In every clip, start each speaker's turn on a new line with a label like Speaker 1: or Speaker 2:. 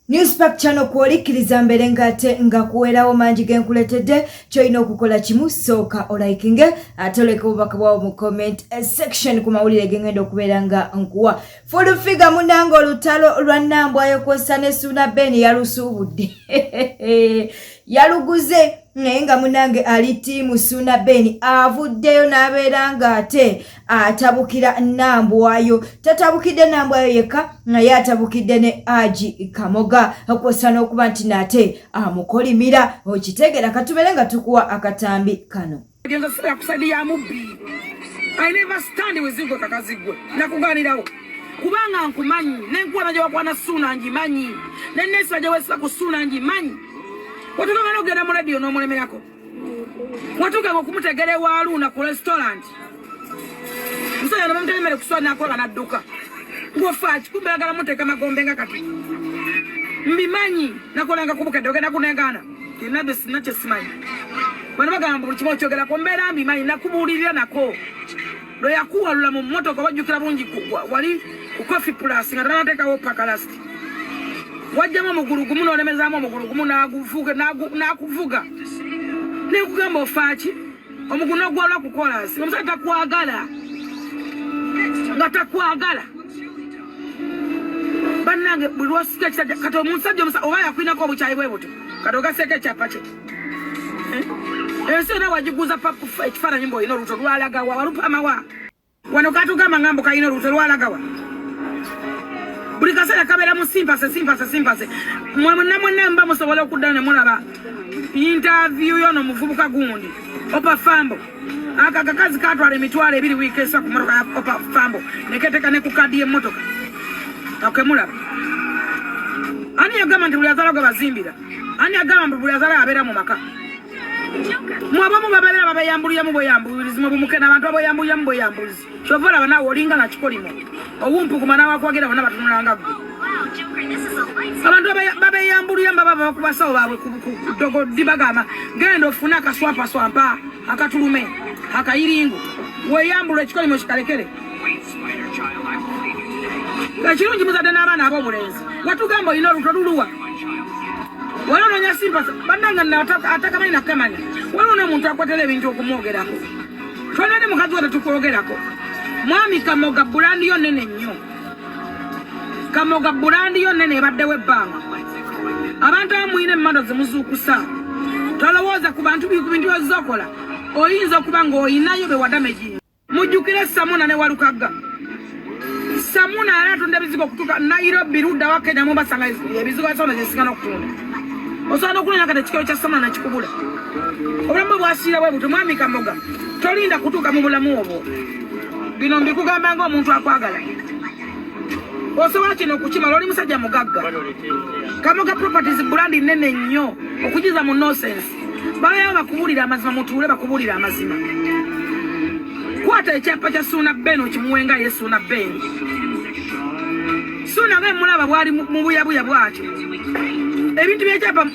Speaker 1: Newspark Channel kwolikkiriza mbeere ng'ate nga kuweerawo mangi ge nkuleetedde. Ky'olina okukola kimu, sooka olikinge ate oleka obubaka bwawo mu comment section ku mawulire ge ngenda okubeera nga nkuwa. Full Figure munange, olutalo lwa Nambwayo kwossa ne Suuna Ben yalusuubudde, yaluguze, naye nga munange ali team Suuna Ben. Avuddeyo n'abeera ng'ate atabukira Nambwayo. Tatabukidde Nambwayo yekka, naye atabukidde ne Haji Kamoga, kwossa n'okuba nti nate amukolimira. Okitegeera? Katubeere nga tukuwa akatambi kano.
Speaker 2: Genza sira ku side ya mubbi. I never stand with you, kakazi gwe. Nakuganirawo. Kubanga nkumanyi, nenkuwana gye wakwana Suuna ngimanyi. Nenneesa gye weesika ku Suuna ngimanyi. Watuukanga n'okugenda mu radio n'omulemerako. Watuukanga okumutegera ewa Luuna ku restaurant. Musajja ne bamutera emmere ku ssowaani n'akola n'adduka. Ng'ofa ki? Kumbe ayagala muteeka magombe nga kati. Mbimanyi, nakolanga ku Bukedde, ogenda kuneegaana. Nabyo sina kye simanyi. Bano bagamba buli kimu okyogerako, mbeera mbimanyi, nakubuulirira nako. Lwe yakuwalula mu mmotoka wajjukira bungi wali ku Coffee Plus nga tebanateekawo pakalast. Wajjamu omugulu gumu n'olemezaamu omugulu gumu n'aguvuga n'akuvuga. Nekugamba ofa ki? Omugulu n'ogwalwa ku kolansi. Omusajja takwagala. Nga takwagala. Bannange, buli lwosika ekisajja kati omusajja oba yakulinako obukyayi bwe buto, kati ogaseeko ekyapa kye. Eh? Ensi yonna wagiguza ekifaananyi ng'olina olubuto, lwalagawa? Walupamawa? Wano katugamba ngambo kalina olubuto, lwalagawa? Buli kaseera kabeera mu sympathy, sympathy, sympathy. Mwe mwenna mwenna mba musobola okuddayo ne mulaba interview yono omuvubuka gundi Opa Fambo. Aka akakazi katwala 20,000 wiiki esa ku motoka ya Opa Fambo, neketeeka ne ku kadi y'emmotoka. Okay, mulaba ani yagamba nti buli azaala gwe bazimbira? Ani yagamba mbu buli azaala abeera mu maka? Mwe abamu babeera babeyambuliramu bweyambulizi, mwe bumukena abantu babeyambuliramu bweyambulizi. Kyova olaba naawe olinga nakikolimo owumpuguma n'awakwagira bonna batunulanga ggwe. Abantu babeyambuliramu baba bava ku basawo baabwe ku ddogo ddi, bagamba genda ofune akaswampaswampa akatulume akayiringu weyambula, ekikolimo kikalekere. Ekirungi muzadde n'abaana ab'obulenzi. Watugamba olina oluto, luluwa? Wali ononya sympathy. Bannange, atakamanyi nakamanya, waliwo n'omuntu akwatera ebintu okumwogerako. Twalina ne mukazi we tetukwogerako. Mwami Kamoga, brand yo nene nnyo. Kamoga, brand yo nene, ebaddewo ebbanga. Abantu abamu mulina emmando zemuzuukusa. Tolowooza ku bantu, ku bintu byozokola oyinza okuba ng'olinayo be wadamagi. Mujjukire Samuna ne Walukagga. Samuna yali atunda ebizigo okutuuka Nairobi, ludda wa Kenya, Mombasa, nga ebizigo byasona gyesinga n'okutunda. Osobola n'okunoonya kati ekikero kya Samuna nakikubula. Obulamu bwe bwasiira bwe buto. Mwami Kamoga, tolinda kutuuka mu bulamu obwo. Bino mbikugamba ng'omuntu akwagala. Osobola kino okukimala, oli musajja mugagga. Kamoga Properties brand nene nnyo okugiza mu nonsense. Babeerawo bakubuulira amazima, mutuule bakubuulira amazima. Kwata ekyapa kya Suuna Ben okimuwenga ye Suuna Ben. Suuna nga mulaba bwali mu buyabuya bwatyo. Ebintu byekyapa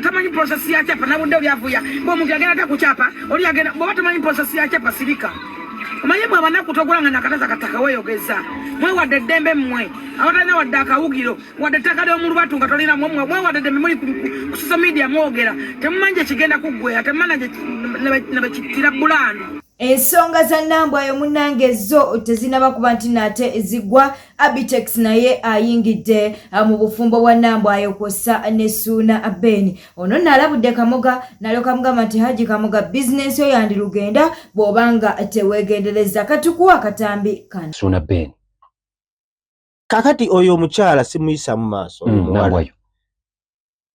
Speaker 2: tamanyi process ya kyapa nabudde byavuya. Bw'omuntu yagenda ata ku kyapa, oli yagenda bw'oba tomanyi process ya kyapa, sirika. Omanyi mwe abanaku togulanga nakataza kataka weeyogeza. Mwewadde eddembe mmwe abatalina wadde akawugiro wadde ettaka ly'omu lubatu nga tolina. Mwewadde eddembe, muli ku social media mwogera, temumanyi gye kigenda kuggwera, temumanyi na bekittira brand.
Speaker 1: Ensonga za Nambwayo munnange zo tezinaba kuba nti nate zigwa. Abitex naye ayingidde mu bufumbo bwa Nambwayo kwossa ne Suuna Ben. Ono naalabudde Kamoga, nalyoka mugamba nti Haji Kamoga, bizinensi yo yandirugenda bw'obanga teweegendereza. Katukuwa akatambi kano.
Speaker 3: Suuna Ben.
Speaker 4: Kakati oyo omukyala simuyisa mu maaso, oyo muwala.
Speaker 3: Nambwayo.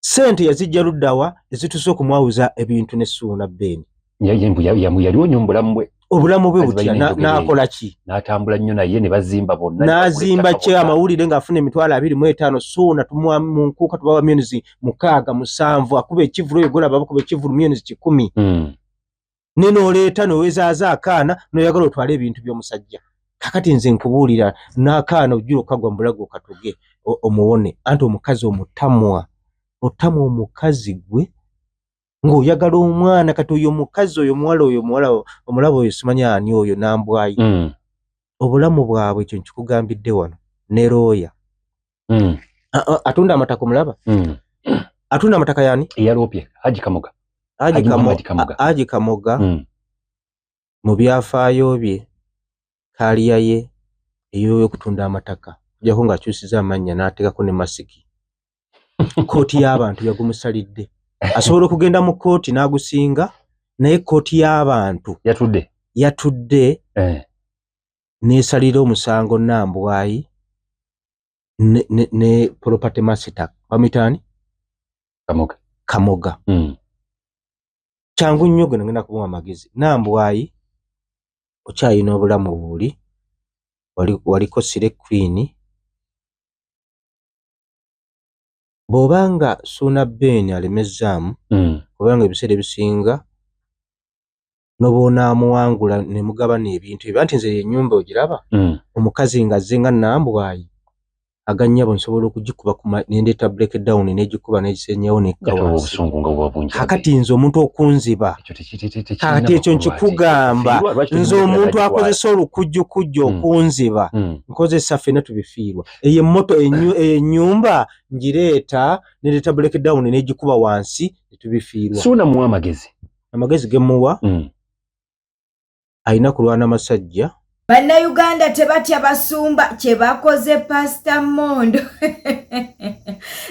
Speaker 4: Sente yazijja luddawa ezituuse okumwawuza ebintu ne Suuna Ben?
Speaker 3: Yaliwo nnyo mu bulamu bwe.
Speaker 4: Obulamu bwe
Speaker 3: Kazi
Speaker 4: butya?
Speaker 3: balina enjogera eyo.
Speaker 4: N'akola ki?
Speaker 3: N'atambula nnyo naye ne bazimba bonna ne bagula
Speaker 4: N'azimba
Speaker 3: ettaka
Speaker 4: ki?
Speaker 3: bonna.
Speaker 4: Amawulire ng'afuna 25,000. Suuna tumuwa mu nkuuka, tubawa 6, 7, akuba ekivulu. Oyo golaba bakuba ekivulu 100,000. Ne n'oleeta n'owezaaza akaana n'oyagala otwale ebintu by'omusajja. Kakati nze nkubuulira, n'akaana ojjula okagwa mu bulago okatuge omuwone. Anti omukazi omutamwa, otamwa omukazi gwe ng'oyagala omwana. Kati oyo omukazi, oyo omuwala, oyo omuwala omulaba oyo, simanyi ani oyo Nambwayi. Obulamu bwabwe, ekyo nkikugambidde wano ne looya. Atunda amataka omulaba? Atunda amataka yani?
Speaker 3: Eyaloopye Haji Kamoga.
Speaker 4: Haji Kamoga mu byafaayo bye career ye ey'okutunda amataka kujjako ng'akyusiza amannya n'ateekako ne masiki. Kkooti y'abantu yagumusalidde. Asobola okugenda mu kkooti n'agusinga, naye kkooti y'abantu yatudde n'esalira omusango Nambwayi ne property master bamuyita
Speaker 3: Kamoga.
Speaker 4: Kamoga. Kyangu nnyo gwe ngenda kumuwa amagezi. Nambwayi okyalina obulamu buli waliko Sire Queen. Bw'obanga Suuna Ben alemezzaamu, kubanga ebiseera ebisinga n'obonaamuwangula ne mugabana ebintu ebyo, anti nze ennyumba ogiraba, omukazi ng'azze nga Nambwayi agannyabo nsobola okugikuba ne ndeeta breakdown n'egikuba n'egisenyawo nekka wansi. Kakati nze omuntu okunziba, kakati ekyo nkikugamba, nze omuntu akozesa olukujjukujju okunziba, nkozesa ffenna tubifiirwa. Eyo emmoto ennyumba ngireeta nereeta breakdown n'egikuba wansi ne tubifiirwa.
Speaker 3: Suuna muwa amagezi.
Speaker 4: Amagezi ge muwa, alina kulwana masajja.
Speaker 1: Bannayuganda tebatya basumba kye bakoze Pastor Mondo.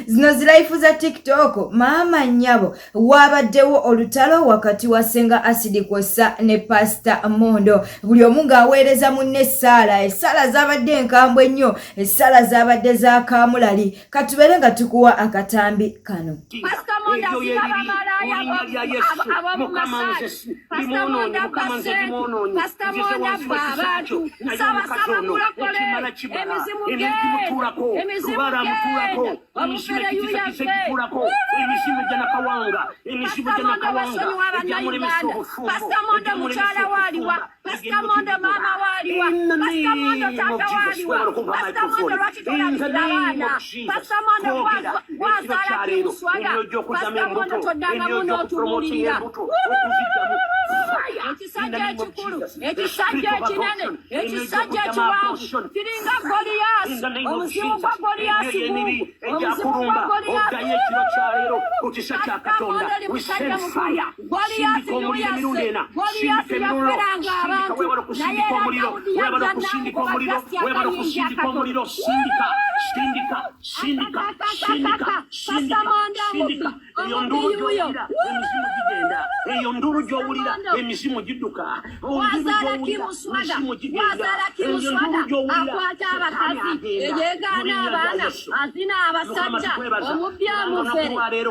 Speaker 1: Zino ziraifu za TikTok. Maama nnyabo, wabaddewo olutalo wakati wa Senga Acid kwossa ne Pastor Mondo. Buli omu ng'aweereza munne essaala. Essaala zaabadde enkambwe nnyo, essaala zaabadde za kaamulali. Katubeere nga tukuwa akatambi kano.
Speaker 2: Pastor Mondo azina bamalaaya ab'omu Masai. Pastor Mondo abba ssente. Pastor Mondo abba abantu. Saba saba mulokole. Emizimu genda. Emizimu genda. Omufere yuyaffe. Pastor Mondo wasonyiwa Bannayuganda. Pastor Mondo mukyala waaliwa. Pastor Mondo maama waaliwa. Pastor Mondo taata waaliwa. Pastor Mondo lwaki tolabirira abaana? Pastor Mondo wazaala Kimuswaga. Pastor Mondo toddangamu n'otubuulirira. Ekisajja ekikulu, ekisajja ekinene, ekisajja ekiwanvu, kiringa Goliyaasi. Omuzimu gwa Goliyaasi gugu, omuzimu gwa Goliyaasi. Pastor Mondo oli musajja mukulu. Goliyaasi yuyase, Goliyaasi yaferanga abantu, naye era Dawudi yajja n'amukuba just akayinja akatono. Pastor Mondo omubbi, omubbi yuyo. Wazaala Kimuswaga, wazaala Kimuswaga, akwata abakazi, eyeegaana abaana, azina abasajja, omubbi omufere,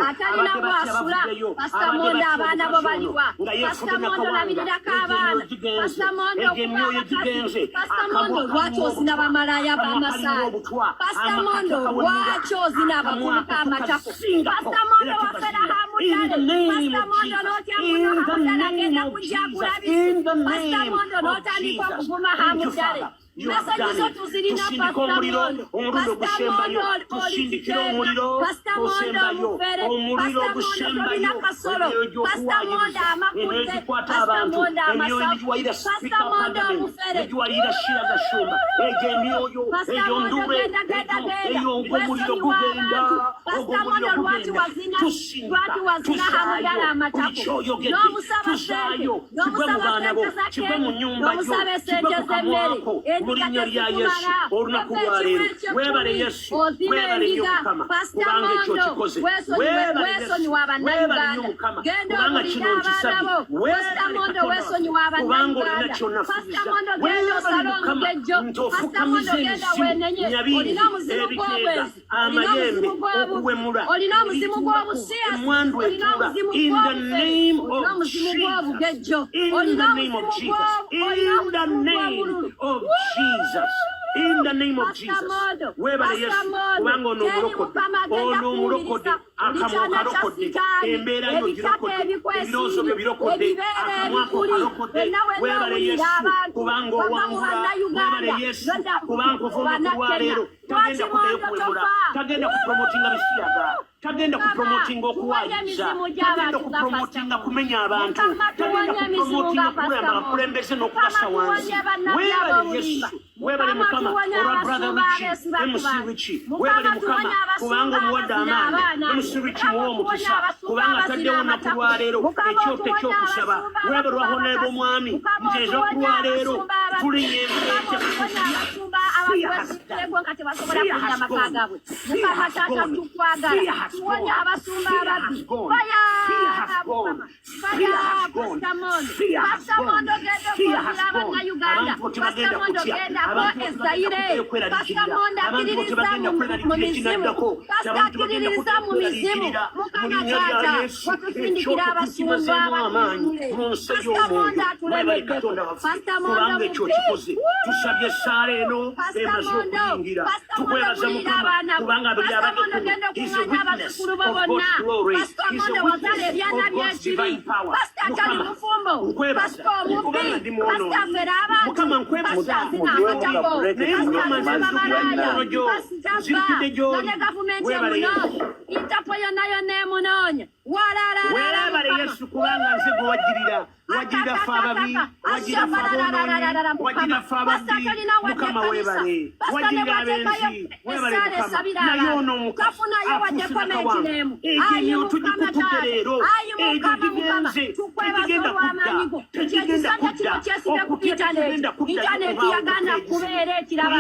Speaker 2: atalina bw'asula. Pastor Mondo abaana bo baliwa? Pastor Mondo labirirako abaana. Pastor Mondo okuba abakazi. Pastor Mondo lwaki ozina bamalaaya b'Amasai? Pastor Mondo lwaki ozina abavubuka amatako? Pastor Mondo wafera Hamutale. Pastor Mondo n'otya muno Hamutale agenda kujja akulabise. Pastor Mondo n'otandika okuvuma Hamutale. Meseji zo tuzirina Pastor Mondo. Pastor Mondo oli kiteeka. Pastor Mondo omufere. Pastor Mondo tolina kasolo. Pastor Mondo amakudde. Pastor Mondo amasavu. Pastor Mondo omufere. Pastor Mondo genda genda genda. Wesonyiwa abantu. Pastor Mondo lwaki wazina Hamudala amatako? N'omusaba ssente. N'omusaba ssente za keke. N'omusaba essente z'emmere. Endiga tezikumala. Ova ekimu eky'ekkumi ozina endiga. Pastor Mondo weesonyiwa Bannayuganda. Genda obulire abaana bo. Pastor Mondo weesonyiwa Bannayuganda. Pastor Mondo genda osale omugejjo. Pastor Mondo genda weenenye. Olina omuzimu gw'obwenzi. Olina omuzimu gw'obubbi. Olina omuzimu gw'obusiyazi. Olina omuzimu gw'obufere. Olina omuzimu gw'obugejjo. Olina omuzimu gw'obululu.
Speaker 5: In the name of Jesus. Webale Yesu, kubanga ono omulokodde, ono omulokodde, akamwa kalokodde, embeera yo girokodde, ebirowoozo byo birokodde, akamwa ko kalokodde. Webale Yesu, kubanga owangula. Webale Yesu, kubanga ova olunaku lwaleero tagenda kuddayo kuwemula, tagenda kupromotinga bisiyaga, tagenda kupromotinga okuwaayiriza, tagenda kupromotinga kumenya abantu, tagenda kupromotinga kukulamba abakulembeze n'okubassa wansi. Webale Yesu, Webale
Speaker 6: Mukama
Speaker 5: Mukama
Speaker 6: tuwonya
Speaker 5: olwa brother
Speaker 6: abasumba
Speaker 5: Richie,
Speaker 6: abeesiba ku
Speaker 5: MC
Speaker 6: bantu.
Speaker 5: Richie.
Speaker 6: Mukama
Speaker 5: Webale Mukama
Speaker 6: tuwonya abasumba
Speaker 5: kubanga omuwadde
Speaker 6: abazina
Speaker 5: amaanyi.
Speaker 6: abaana.
Speaker 5: MC Richie
Speaker 6: Mukama
Speaker 5: muwe
Speaker 6: otuwonya
Speaker 5: omukisa
Speaker 6: abasumba
Speaker 5: kubanga
Speaker 6: abazina
Speaker 5: ataddewo olunaku
Speaker 6: amatako.
Speaker 5: lwaleero
Speaker 6: Mukama
Speaker 5: ekyoto
Speaker 6: otuwonya
Speaker 5: ekyokusaba.
Speaker 6: abasumba
Speaker 5: Webale
Speaker 6: abakuba
Speaker 5: lwa
Speaker 6: abakazi.
Speaker 5: omwami
Speaker 6: Mukama
Speaker 5: nti
Speaker 6: otuwonya
Speaker 5: ez'okulwaleero
Speaker 6: abasumba ababbi.
Speaker 5: tulinnya
Speaker 6: Mukama
Speaker 5: empeete
Speaker 6: otuwonya
Speaker 5: kutya.
Speaker 6: abasumba
Speaker 5: Fear has
Speaker 6: abatwesibyeko
Speaker 5: done.
Speaker 6: nga tebasobola
Speaker 5: Fear
Speaker 6: kulinda
Speaker 5: has
Speaker 6: maka
Speaker 5: gone.
Speaker 6: gaabwe.
Speaker 5: Fear
Speaker 6: Mukama
Speaker 5: has
Speaker 6: taata
Speaker 5: gone.
Speaker 6: tukwagala.
Speaker 5: Fear has
Speaker 6: Tuwonya
Speaker 5: gone.
Speaker 6: abasumba
Speaker 5: Fear
Speaker 6: ababbi.
Speaker 5: has gone.
Speaker 6: Fire!
Speaker 5: Fear has gone.
Speaker 6: Mukama.
Speaker 5: Fear
Speaker 6: Fire!
Speaker 5: has gone.
Speaker 6: Pastor Mondo.
Speaker 5: Fear has
Speaker 6: Pastor
Speaker 5: gone.
Speaker 6: Mondo genda
Speaker 5: Fear has
Speaker 6: okwogera
Speaker 5: gone.
Speaker 6: Bannayuganda.
Speaker 5: Abantu bo
Speaker 6: Pastor
Speaker 5: tebagenda
Speaker 6: Mondo
Speaker 5: kutya.
Speaker 6: gendako
Speaker 5: Abantu bo
Speaker 6: e
Speaker 5: tebagenda
Speaker 6: Zaire.
Speaker 5: kuddayo
Speaker 6: Pastor
Speaker 5: kweraliikirira.
Speaker 6: Mondo
Speaker 5: Abantu bo
Speaker 6: akkiririza
Speaker 5: tebagenda
Speaker 6: mu
Speaker 5: kweraliikirira
Speaker 6: mizimu.
Speaker 5: ekinaddako.
Speaker 6: Pastor
Speaker 5: Abantu tebagenda
Speaker 6: akkiririza mu mizimu.
Speaker 5: kweraliikirira. Mu
Speaker 6: Mukama
Speaker 5: linnya lya
Speaker 6: taata
Speaker 5: Yesu,
Speaker 6: watusindikira
Speaker 5: ekyoto
Speaker 6: abasumba
Speaker 5: tukimazeemu amaanyi
Speaker 6: abatulule.
Speaker 5: mu nsi
Speaker 6: Pastor
Speaker 5: ey'omwoyo.
Speaker 6: Mondo
Speaker 5: Webale
Speaker 6: atulemeddeko.
Speaker 5: Katonda waffe
Speaker 6: Pastor Mondo
Speaker 5: kubanga ekyo
Speaker 6: mubbi.
Speaker 5: okikoze. Tusabye essaala eno
Speaker 6: Pastor
Speaker 5: emaze
Speaker 6: Mondo,
Speaker 5: okuyingira.
Speaker 6: Pastor Mondo
Speaker 5: Tukwebaza
Speaker 6: gulirira
Speaker 5: Mukama
Speaker 6: abaana bo.
Speaker 5: kubanga buli
Speaker 6: Pastor
Speaker 5: abadde
Speaker 6: Mondo
Speaker 5: kuno
Speaker 6: genda
Speaker 5: is a
Speaker 6: okuŋŋaanya
Speaker 5: witness
Speaker 6: abazzukulu bo
Speaker 5: of
Speaker 6: bonna.
Speaker 5: God's glory.
Speaker 6: Pastor
Speaker 5: Is a
Speaker 6: Mondo wazaala
Speaker 5: witness
Speaker 6: ebyana
Speaker 5: of God's
Speaker 6: by'ekibi.
Speaker 5: divine power.
Speaker 6: Pastor atali
Speaker 5: Mukama
Speaker 6: mufumbo.
Speaker 5: nkwebaza
Speaker 6: Pastor omubbi.
Speaker 5: kubanga ndi
Speaker 6: Pastor
Speaker 5: mwonoonyi.
Speaker 6: afera abantu.
Speaker 5: Mukama nkwebaza
Speaker 6: Pastor azina
Speaker 7: Mugyemu
Speaker 6: amatako.
Speaker 7: ka break
Speaker 5: naye
Speaker 6: Pastor
Speaker 5: Mukama
Speaker 7: tunywe ku
Speaker 6: aziba
Speaker 7: mazzi
Speaker 6: malaaya.
Speaker 5: nzijukira emikono gyo
Speaker 6: Pastor abba.
Speaker 5: nzijukidde
Speaker 6: Nga
Speaker 5: gy'oli
Speaker 6: ne gavumenti
Speaker 5: weebale Yesu
Speaker 6: emunoonya. Interpol yonna yonna emunoonya. Walalala
Speaker 5: weebale
Speaker 6: Mukama.
Speaker 5: Yesu kubanga nze gwe wajjirira wajjirira ffe ababi wajjirira ffe aboonoonyi wajjirira ffe ababbi Mukama weebale wajjirira abenzi weebale Mukama naye ono omukazi afuuse nakawanga egyo emyoyo tugikutudde leero egyo gigenze tegigenda kudda tegigenda kudda okutya tekigenda kuddayo kubaawo ku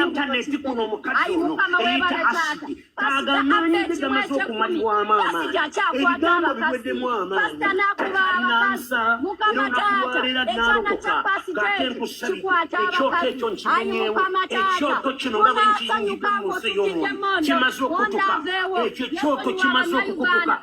Speaker 5: intaneti kuno omukazi ono eyita asidi agamaanyi ge gamaze okumalibwamu amaanyi ebigambo biweddemu amaanyi alinansa era olunaku lwaleero nalokoka gate nkusabye ekyoto ekyo nkimenyeewo ekyoto kino nga bwe nkiyingidde mu nsi ey'omwoyo kimaze okutuka ekyo ekyoto kimaze okukutuka.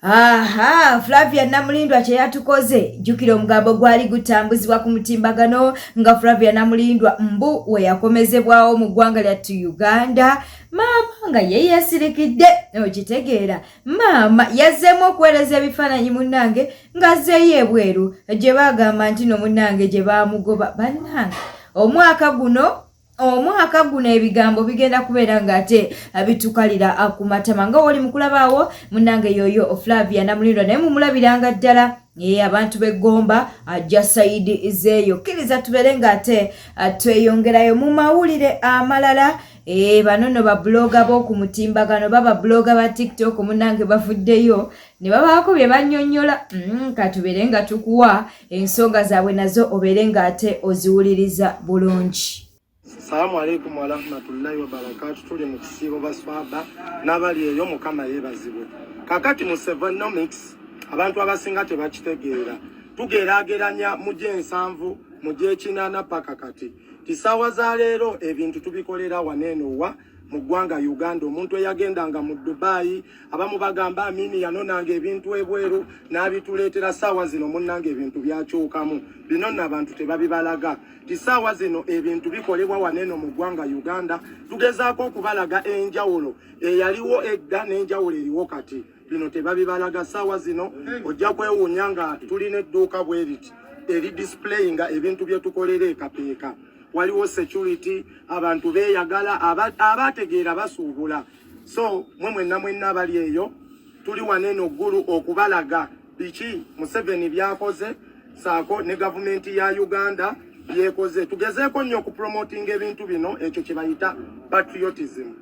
Speaker 1: Aha, Flavia Namulindwa kye yatukoze. Jjukira omugambo gwali gutambuzibwa ku mutimbagano nga Flavia Namulindwa mbu we yakomezebwawo mu ggwanga lyattu Uganda. Maama nga ye yeesirikidde, okitegeera. Maama yazzeemu okuweereza ebifaananyi munnange ng'azzeeyo ebweru gye baagamba nti no munnange gye baamugoba. Bannange, omwaka guno omwaka guno ebigambo bigenda kubeera ng'ate bitukalira ku matama nga woli mukulabaawo munnange yoyo Flavia Namulindwa naye mumulabiranga ddala ye abantu b'eggomba ajja sayidi zeeyo. Kkiriza tubeere ng'ate tweyongerayo mu mawulire amalala. Bano nno babuloga b'oku mutimbagano baba buloga ba TikTok munnange bavuddeyo ne babaako bye bannyonnyola. Katubeere nga tukuwa ensonga zaabwe nazo obeere ng'ate oziwuliriza bulungi.
Speaker 8: Salamu alaikum warahmatullahi wabarakatu. Tuli mu kisiibo baswaba n'abali eyo, Mukama yeebazibwe. Kakati mu Sevenomics abantu abasinga tebakitegeera, tugeraageranya mu gy'ensanvu mu gy'ekinaana paka kati tisaawa za leero ebintu tubikolera wano eno wa mu ggwanga Uganda. Omuntu eyagendanga mu Dubayi, abamu bagamba Amini yanonanga ebintu ebweru n'abituleetera. Saawa zino munnanga ebintu byakyukamu. Bino nno abantu tebabibalaga ti saawa zino ebintu bikolebwa wano eno mu ggwanga Uganda. Tugezaako okubalaga enjawulo eyaliwo edda n'enjawulo eriwo kati. Bino tebabibalaga. Saawa zino ojja kwewuunya nga tulina edduuka bwe riti eri displayinga ebintu bye tukolera ekapeeka. Waliwo security, abantu beeyagala, abategeera basuubula. So mwe mwenna mwenna abali eyo, tuli wano eno ggulu okubalaga biki Museveni byakoze saako ne gavumenti ya Uganda byekoze. Tugezeeko nnyo okupromotinga ebintu bino, ekyo kye bayita patriotism.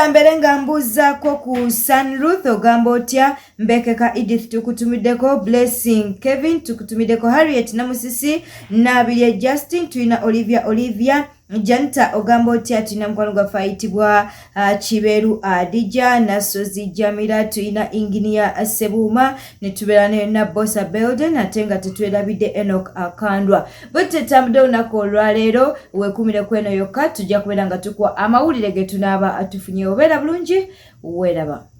Speaker 1: Mbere nga mbuuzaako ku San Ruth, ogamba otya? Mbekeka Edith tukutumiddeko, Blessing Kevin tukutumiddeko, Harriet Namusisi, Nabirye Justin, tulina Olivia, Olivia Janta ogamba otya? Tulina mukwano gwaffe ayitibwa Kiberu Adija, Nasozi Jamira, tulina Inginiya Sebuuma, ne tubeera ne Nabosa Belden, ate nga tetwerabidde Enoch Akandwa. Bwe tetambudde olunaku olwaleero, weekumire ku eno yokka, tujja kubeera nga tukuwa amawulire ge tunaaba tufunye. Obeera bulungi, weeraba.